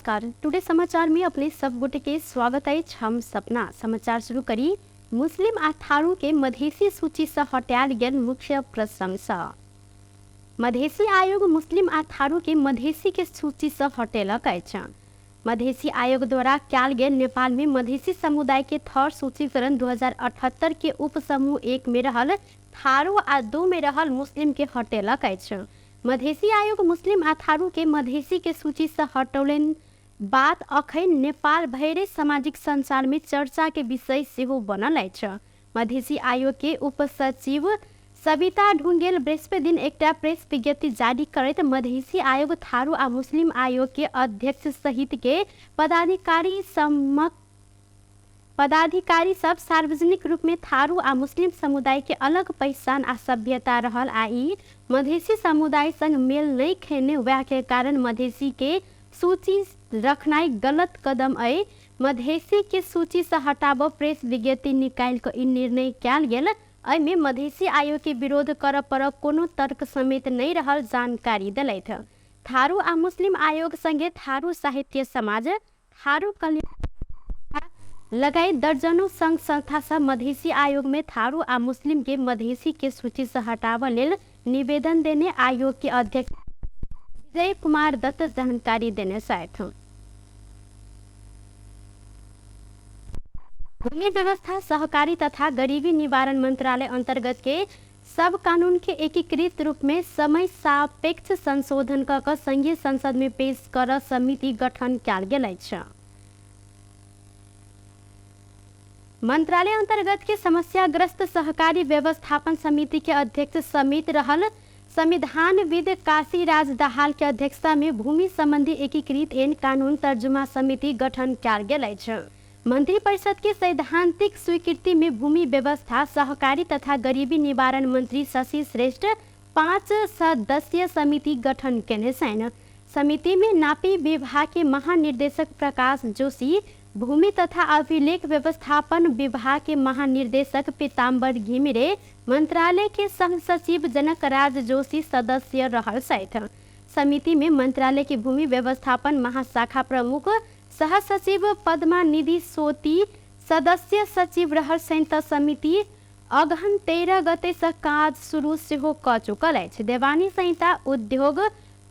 नमस्कार। टुडे समाचार में अपने सब गोटे के स्वागत अछि। हम सपना समाचार शुरू करी। मुस्लिम आ थारू के मधेसी सूची से हटायल गेल मुख्य प्रसंग सँ। मधेसी आयोग मुस्लिम आ थारू के मधेसी के सूची से हटेलक अछि। मधेसी आयोग द्वारा कयल गेल नेपाल में मधेसी समुदाय के थर सूचीकरण 2078 के उपसमूह 1 में रहल थारू आ 2 में रहल मुस्लिम के हटेलक अछि। मधेसी आयोग मुस्लिम आ थारू के मधेसी के सूची से हटौलनि बात अखन नेपाल भैरे सामाजिक संचार में चर्चा के विषय सेहो बनल अछि। मधेसी आयोग के उपसचिव सविता ढुंगेल बृहस्पति दिन एकटा प्रेस विज्ञप्ति जारी करैत मधेसी आयोग थारू आ मुस्लिम आयोग के अध्यक्ष सहित के पदाधिकारी समक्ष पदाधिकारी सब सार्वजनिक रूप में थारू आ मुस्लिम समुदाय के अलग पहिचान आ सभ्यता रहल आ ई मधेसी समुदाय संग मेल नहीं खेने वएह के कारण मधेसी के सूची रखनाइ गलत कदम अइ। मधेसी के सूची से हटाब प्रेस विज्ञप्ति निकालि कऽ ई निर्णय कयल गेल। एहिमे मधेसी आयोग के विरोध करऽ पर कोनो तर्क समेत नहीं रहल जानकारी देलथि। थारू आ मुस्लिम आयोग संगे थारू साहित्य समाज, थारू कल्याण लगायत दर्जनों संघ संस्था सब मधेसी आयोग में थारू आ मुस्लिम के मधेसी के सूची से हटाबऽ लेल निवेदन देने आयोग के अध्यक्ष विजय कुमार दत्त जानकारी देने छथि। भूमि व्यवस्था सहकारी तथा गरीबी निवारण मंत्रालय अंतर्गत के सब कानून के एकीकृत रूप में समय सापेक्ष संशोधन क कऽ संघीय संसद में पेश कर समिति गठन कयल गेल अछि। मंत्रालय अंतर्गत के समस्याग्रस्त सहकारी व्यवस्थापन समिति के अध्यक्ष समेत रहल संविधानविद काशीराज दाहाल के अध्यक्षता में भूमि संबंधी एकीकृत एन कानून तर्जुमा समिति गठन कयल गेल अछि। मंत्री परिषद के सैद्धांतिक स्वीकृति में भूमि व्यवस्था सहकारी तथा गरीबी निवारण मंत्री शशि श्रेष्ठ 5 सदस्यीय समिति गठन केने छनि। समिति में नापी विभाग के महानिर्देशक प्रकाश जोशी, भूमि तथा अभिलेख व्यवस्थापन विभाग के महानिर्देशक पीताम्बर घिमिरे, मंत्रालय के सह सचिव जनक राज जोशी सदस्य रहल छथि। समिति में मंत्रालय के भूमि व्यवस्थापन महाशाखा प्रमुख सह सचिव पद्मा निधि सोती सदस्य सचिव रहल छनि त समिति अगहन 13 गते से काज शुरू सेहो क चुकल अछि। देवानी संहिता, उद्योग,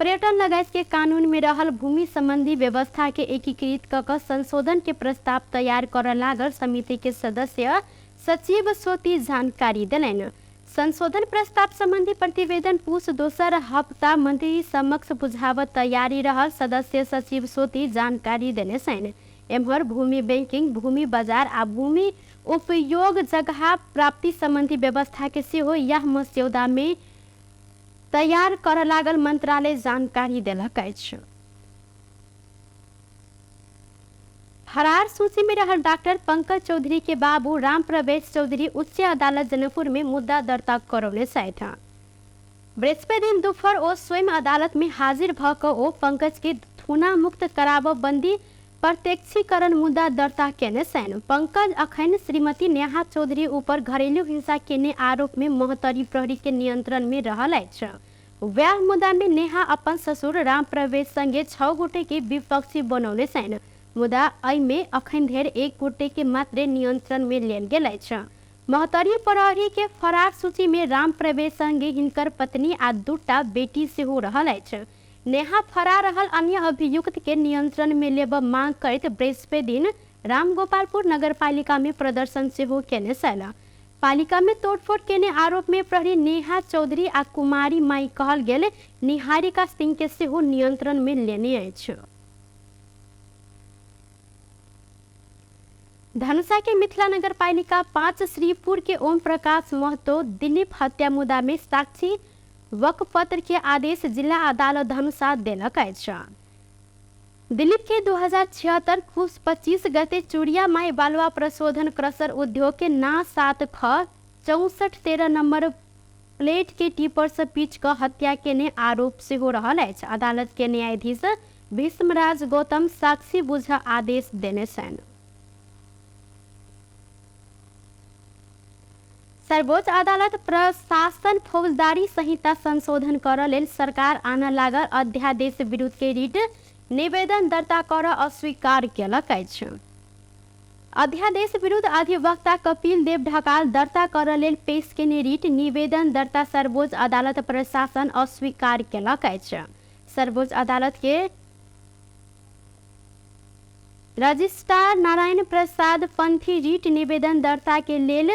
पर्यटन लगायत के कानून में रहल भूमि संबंधी व्यवस्था के एकीकृत क कऽ संशोधन के प्रस्ताव तैयार करऽ लागल समिति के सदस्य सचिव सोती जानकारी देलनि। संशोधन प्रस्ताव संबंधी प्रतिवेदन पुस दोसर हप्ता मंत्री समक्ष बुझाबऽ तैयारी रहल सदस्य सचिव सोती जानकारी देने छनि। एम्हर भूमि बैंकिंग, भूमि बाजार आ भूमि उपयोग जगह प्राप्ति संबंधी व्यवस्था के सेहो यह मस्यौदा में तैयार करऽ लागल मंत्रालय जानकारी देलक अछि। फरार सूची में रहल डॉक्टर पंकज चौधरी के बाबू राम प्रवेश चौधरी उच्च अदालत जनकपुर में मुद्दा दर्ता करौने छथि। बृहस्पति दिन दोपहर ओ स्वयं अदालत में हाजिर भ कऽ ओ पंकज के थूना मुक्त कराबऽ बंदी प्रत्यक्षीकरण मुद्दा दर्ता केने छनि। पंकज अखन श्रीमती नेहा चौधरी ऊपर घरेलू हिंसा केने आरोप में महोत्तरी प्रहरी के नियंत्रण में रहल अछि। वएह मुद्दा में नेहा अपन ससुर राम प्रवेश संगे 6 गोटे के विपक्षी बनौने छनि, मुदा एहिमे अखन धरि 1 गोटे के मात्रे नियंत्रण में लेल गेल अछि। महोत्तरी प्रहरी के फरार सूची में राम प्रवेश संगे हिनकर पत्नी आ 2टा बेटी सेहो रहल अछि। नेहा फरार रहल अन्य अभियुक्त के नियंत्रण में लेबऽ मांग करैत बृहस्पति दिन रामगोपालपुर नगरपालिका में प्रदर्शन सेहो केने छल। पालिका में तोड़फोड़ केने आरोप में प्रहरी नेहा चौधरी आ कुमारी माई कहल गेल निहारिका सिंह के सेहो नियंत्रण में लेने अछि। धनुषा के मिथिला नगर पालिका 5 श्रीपुर के ओम प्रकाश महतो दिलीप हत्या मुद्दा में साक्षी वकपत्र के आदेश जिला अदालत धनुषा देलक अछि। दिलीप के 2076 पुस 25 गते चूड़िया माई बालुआ प्रशोधन क्रशर उद्योग के ना 7 ख 6413 नंबर प्लेट के टिपर से पीच कऽ हत्या केने आरोप सेहो रहल अछि। अदालत के न्यायाधीश भीष्मराज गौतम साक्षी बुझ आदेश देने छनि। सर्वोच्च अदालत प्रशासन फौजदारी संहिता संशोधन करऽ लेल सरकार आनऽ लागल अध्यादेश विरुद्ध के रिट निवेदन दर्ता कर अस्वीकार केलक अछि। अध्यादेश विरुद्ध अधिवक्ता कपिल देव ढकाल दर्ता कर लेल पेश केने रिट निवेदन दर्ता सर्वोच्च अदालत प्रशासन अस्वीकार केलक अछि। सर्वोच्च अदालत के रजिस्ट्रार नारायण प्रसाद पंथी रिट निवेदन दर्ता के लेल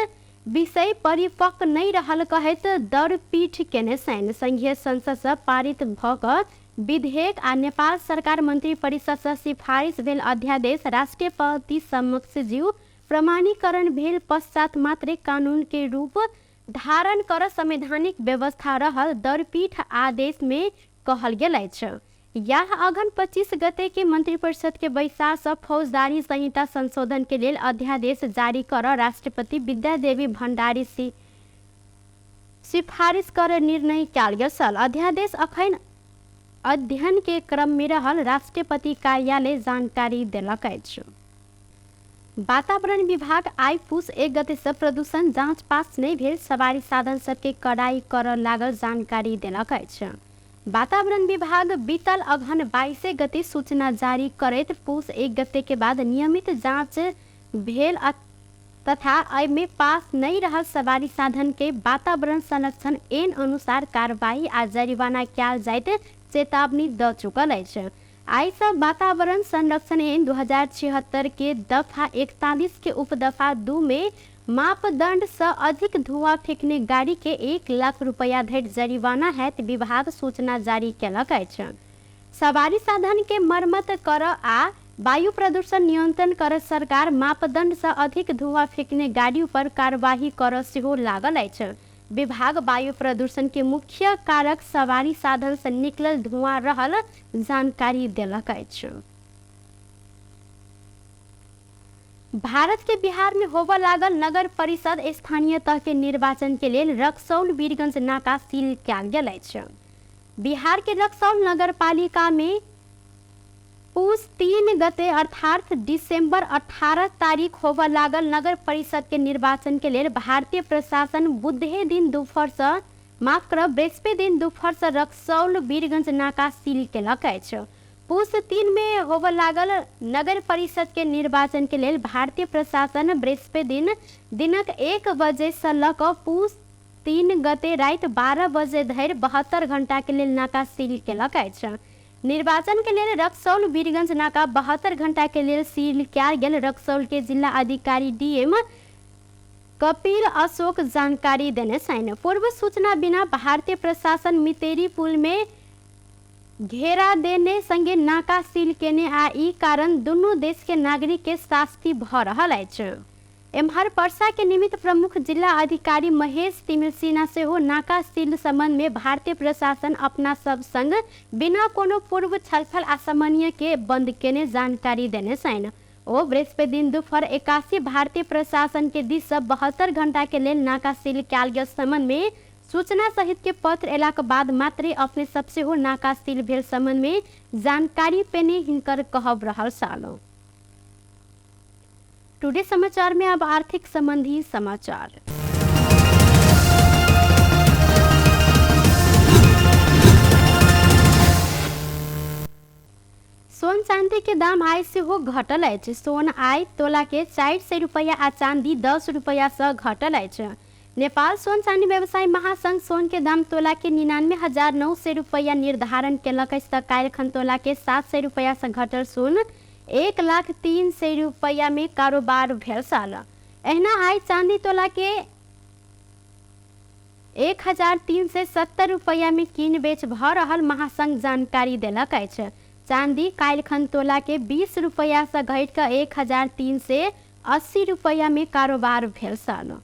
विषय परिपक्व नहि रहल कहैत दरपीठ केने छनि। संघीय संसद सँ पारित भ क विधेयक आ नेपाल सरकार मंत्री परिषद सँ सिफारिश भेल अध्यादेश राष्ट्रपति समक्ष ज्यू प्रमाणीकरण भेल पश्चात मात्रे कानून के रूप धारण कर संवैधानिक व्यवस्था रहल दरपीठ आदेश मे कहल गेल अछि। याह अगहन 25 गते के मंत्रिपरिषद के बैसार सँ फौजदारी संहिता संशोधन के लेल अध्यादेश जारी कर राष्ट्रपति विद्यादेवी भण्डारी सिफारिश कर निर्णय कयल गेल छल। अध्यादेश अखन अध्ययन के क्रम मे रहल राष्ट्रपति कार्यालय जानकारी देलक अछि। वातावरण विभाग आइ पुस 1 गते सँ प्रदूषण जाँच पास नहि भेल सवारी साधन सबके कडाई करऽ लागल जानकारी देलक अछि। वातावरण विभाग बीतल अगहन 22 गते सूचना जारी करैत पुस 1 गते के बाद नियमित जाँच भेल तथा एहिमे पास नहि रहल सवारी साधन के वातावरण संरक्षण ऐन अनुसार कारबाही आ जरिवाना कयल जाइत चेतावनी दऽ चुकल अछि। आइसँ वातावरण संरक्षण ऐन 2076 के दफा 41 के उपदफा 2 मे मापदंड सँ अधिक धुआं फेकने गाड़ी के 1 लाख रुपया धरि जरिवाना हैत विभाग सूचना जारी केलक अछि। सवारी साधन के मरम्मत करऽ आ वायु प्रदूषण नियंत्रण करऽ सरकार मापदंड सँ अधिक धुआं फेकने गाड़ी पर कार्यवाही करऽ सेहो लागल अछि। विभाग वायु प्रदूषण के मुख्य कारक सवारी साधन सँ निकलल धुआं रहल जानकारी देलक अछि। भारत के बिहार में होबऽ लागल नगर परिषद स्थानीय तह के निर्वाचन के लेल रक्सौल वीरगंज नाका सील कयल गेल अछि। बिहार के रक्सौल नगर पालिका में पुस 3 गते अर्थात दिसंबर 18 तारीख होबऽ लागल नगर परिषद के निर्वाचन के लेल भारतीय प्रशासन बुधे दिन दोपहर सँ माफ करब बृहस्पति दिन दोपहर सँ रक्सौल वीरगंज नाका सील केलक अछि। पुस 3 मे होबऽ लागल नगर परिषद के निर्वाचन के लेल भारतीय प्रशासन बृहस्पति दिन दिनक 1 बजे सँ लऽ कऽ पुस 3 गते राति 12 बजे धरि 72 घंटा के लेल नाका सील केलक अछि। निर्वाचन के लेल रक्सौल वीरगंज नाका 72 घंटा के लेल सील कयल गेल रक्सौल के जिला अधिकारी डीएम कपिल अशोक जानकारी देने छनि। पूर्व सूचना बिना भारतीय प्रशासन मितेरी पुल में घेरा देने संगे नाका सील केने आ ई कारण दुनू देश के नागरिक के शास्ति भ रहल अछि। एम्हर वर्षा के निमित्त प्रमुख जिला अधिकारी महेश तिमिल सिन्हा सेहो नाका सील संबंध में भारतीय प्रशासन अपना सब संग बिना कोनो पूर्व छलफल आ समन्वय के बंद केने जानकारी देने छनि। ओ बृहस्पति दिन दुपहर 81 भारतीय प्रशासन के दिस सँ 72 घंटा के लेल नाका सील कयल गेल संबंध में सूचना सहित के पत्र एलाक बाद मात्रे अपने सब सेहो नाका सील भेल संबंध में जानकारी पेने हिनकर कहब रहल छल। टुडे समाचार में अब आर्थिक संबंधी समाचार। सोन चांदी के दाम आइ सेहो घटल अछि। सोन आइ तोला के 400 रुपया आ चांदी 10 रुपया सँ घटल अछि। नेपाल सोन चांदी व्यवसायी महासंघ सोन के दाम तोला के 99,900 रुपया निर्धारण केलक अछि तऽ काल्हिखन तोला के 700 रुपया सँ घटल सोन 1,03,000 रुपया में कारोबार भेल छल। एहिना आइ चांदी तोला के 1,370 रुपैया में कीन बेच भऽ रहल महासंघ जानकारी देलक अछि। चांदी काल्हिखन तोला के 20 रुपैया सँ घटि कऽ 1,380 रुपैया में कारोबार भेल छल।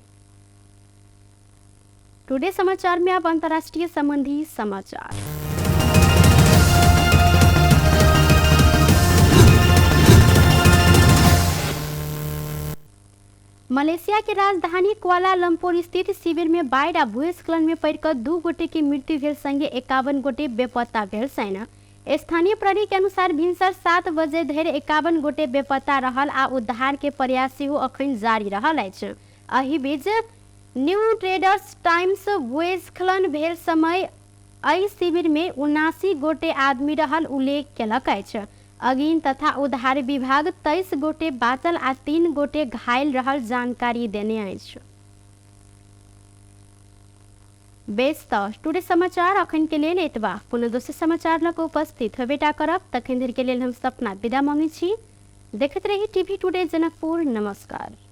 टुडे समाचार में अब अंतर्राष्ट्रीय संबंधी समाचार। मलेशिया के राजधानी कुआलालंपुर स्थित शिविर में बाढ़ि आ भूस्खलन में पड़ि कऽ 2 गोटे के मृत्यु भेल संगे 51 गोटे बेपत्ता भेल छनि। स्थानीय प्रहरी के अनुसार भिनसर 7 बजे धरि 51 गोटे बेपत्ता रहल आ उद्धार के प्रयास सेहो अखन जारी रहल अछि। एहि बीच न्यू ट्रेडर्स टाइम्स भूस्खलन भेल समय एहि शिविर में 79 गोटे आदमी रहल उल्लेख केलक अछि। अगिन तथा उद्धार विभाग 23 गोटे बाँचल आ 3 गोटे घायल रहल जानकारी देने अछि। बेस तऽ टुडे समाचार अखन के लेल एतबा। कोनो दोसर समाचार लऽ कऽ उपस्थित होबेटा करब, तखन धरि के लेल हम सपना विदा मांगै छी। देखैत रही टीवी टुडे जनकपुर। नमस्कार।